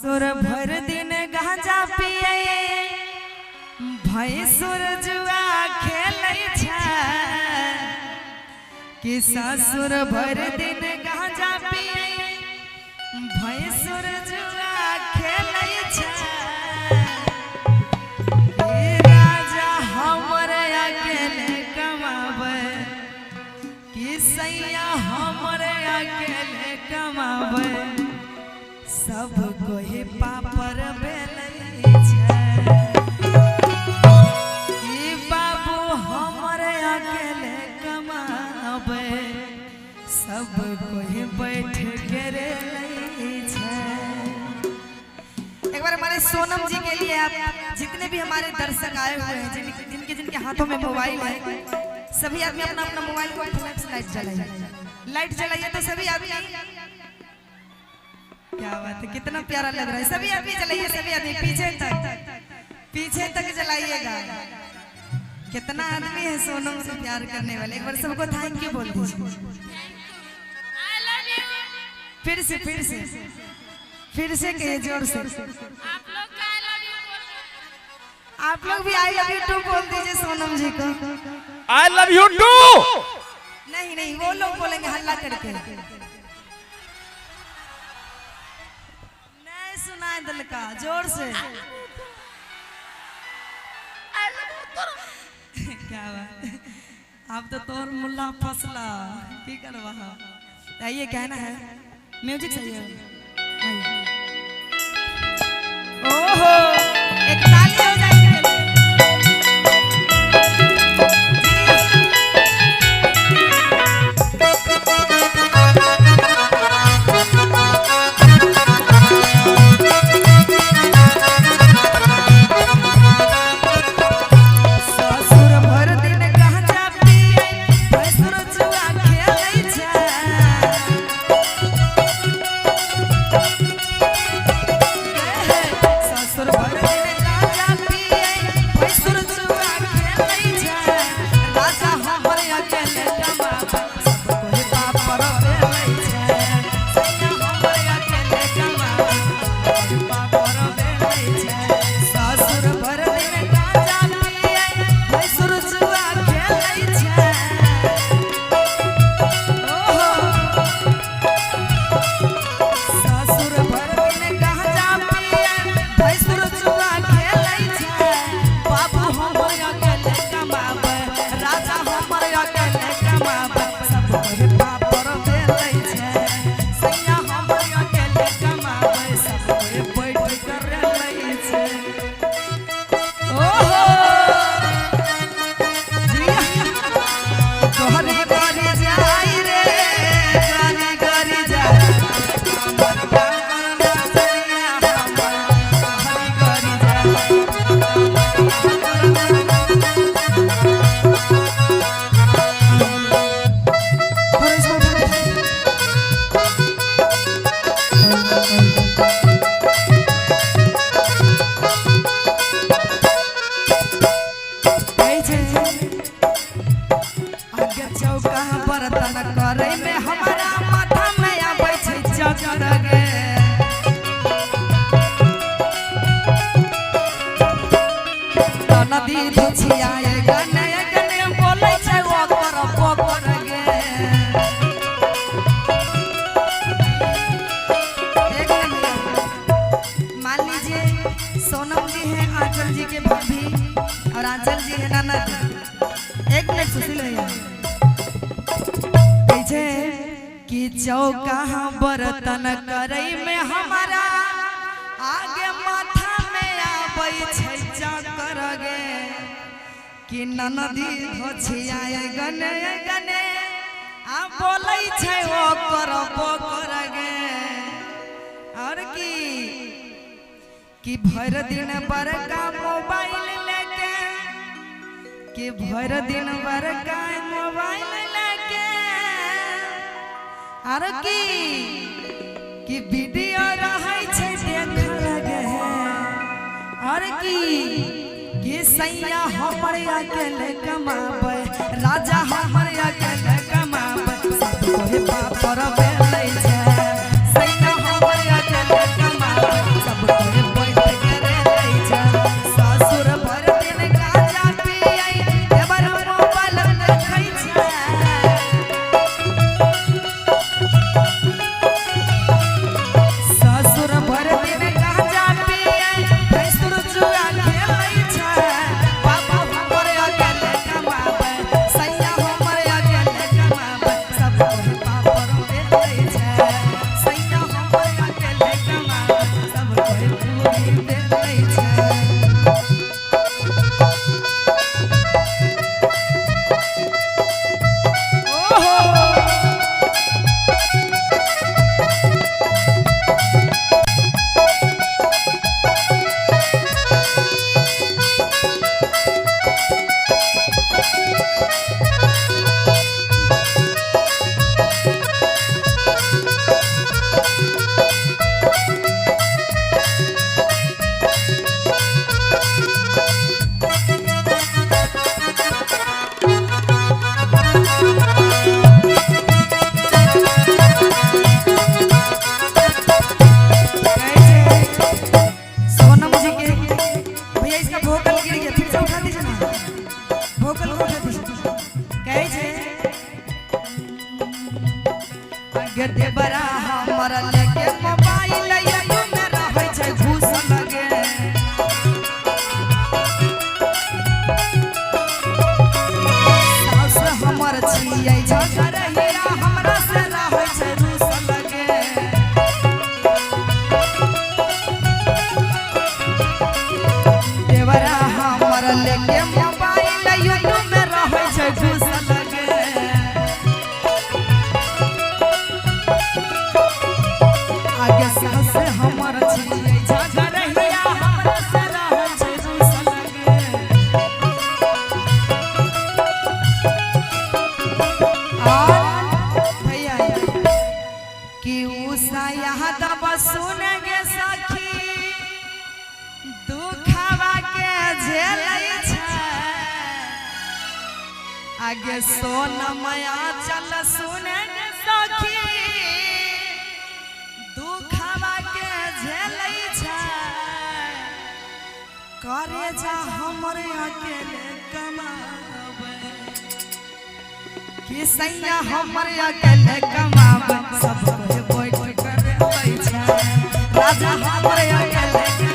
सुर भर दिन गांजा पिए, भैंसुर जुआ खेलै छै। कि ससुर भर दिन गांजा पिए, भैंसुर जुआ खेलै छै। हे राजा हमर अकेले कमाबै, कि सैया हमर अकेले कमाबै, सब कोई पापर बेलै छै। कि बाबू हमर अकेले कमाबै, सब कोई बैठ के रे लै छै। एक बार हमारे सोनम जी के लिए आप जितने भी हमारे दर्शक आए हुए हैं, जिनके जिनके हाथों में मोबाइल है, सभी आदमी अपना अपना मोबाइल को फ्लैश लाइट जलाइए, लाइट जलाइए तो सभी आदमी। क्या बात है, कितना प्यारा लग रहा है। सभी आदमी जलाइए, सभी आदमी पीछे तक, पीछे तक जलाइएगा। कितना आदमी है सोनम से प्यार करने वाले। एक बार सबको thank you बोल दीजिए। I love you. फिर से, फिर से, फिर से कहिए जोर से। आप लोग का I love you बोल रहे हैं। आप लोग भी I love you to बोल दीजिए सोनम जी को। I love you too. नहीं नहीं, वो लोग बोलेंगे हल्ला करके। नहीं सुनाए दिल का, जोर से। I love you तोरा। क्या बात है। आप तो तोर मुल्ला फसला की करवा। ये कहना है, म्यूजिक सही है। ओहो, एक ताली हो जाए इनके लिए। ससुर भर दिन गांजा पिए, भैंसुर जुआ खेलै छै। ससुर भर दिन गांजा पिए, भैंसुर जुआ खेलै छै। राजा हमर अकेले कमाबै, सब कोई पापर बेलै छै। सैया हमर अकेले कमाबै, सब कोई पापर बेलै छै। ससुर भर दिन गांजा पिए, भैंसुर जुआ खेलै छै। ओहो, ससुर भर दिन गांजा पिए, भैंसुर जुआ खेलै छै। बाबू हमर अकेले कमाबै, राजा हमर अकेले कमाबै, सब कोई पापर बेलै छै। सैया हमर अकेले कमाबै, सब कोई बैठ कर लै छै। ओहो जिया, तोहरे गरी जाई रे, गरी गरी जाई, हमर कांकर नचनिया हमर, तोहरे गरी जाई। थोड़ा इसको उठा दे। कहै छै, आगे चौका बर्तन करे में हमारा माथा में आबै छै चक्कर गे। तो नदी दुछियाए गने गने बोलै छै ओकर पोकर गे। एक मिनट भैया। मान लीजिए सोनम जी हैं आंचल जी के भाभी और आंचल जी है ननद। एक मिनट सुशील भैया। कैसे कि चौका बर्तन करई में हमारा आगे माथा में आबै छै चक्कर गे। कि ननदी धोछियाए गने गने आ बोलै छै ओकर पोकर गे। और की कि भर दिन बड़का मोबाइल लेके, कि भर दिन बड़का मोबाइल लेके, और की कि वीडियो रहै छै देख लगे। और की कि सैया हमर अकेले कमाबै, राजा हमर अकेले कमाबै, सब कोई पापर बेलै छै। सैया हमर अकेले कमाबै, सब लेके मोबाइल यूट्यूब में रहै छै घुसल गे। आगे सास हमर छियै झगड़िया, हमरा से रहै छै रुसल गे। और भैया कि उषा यादव सुन गे सखी, दुखवा के झेलै छै। आगे सोनमया चल सुन गे सखी, दुखवा के झेलै छै। करे जा हमर अकेले कमाबै, कि सैया हमर अकेले कमाबै, सब कोई बैठ कर लै छै। राजा हमर अकेले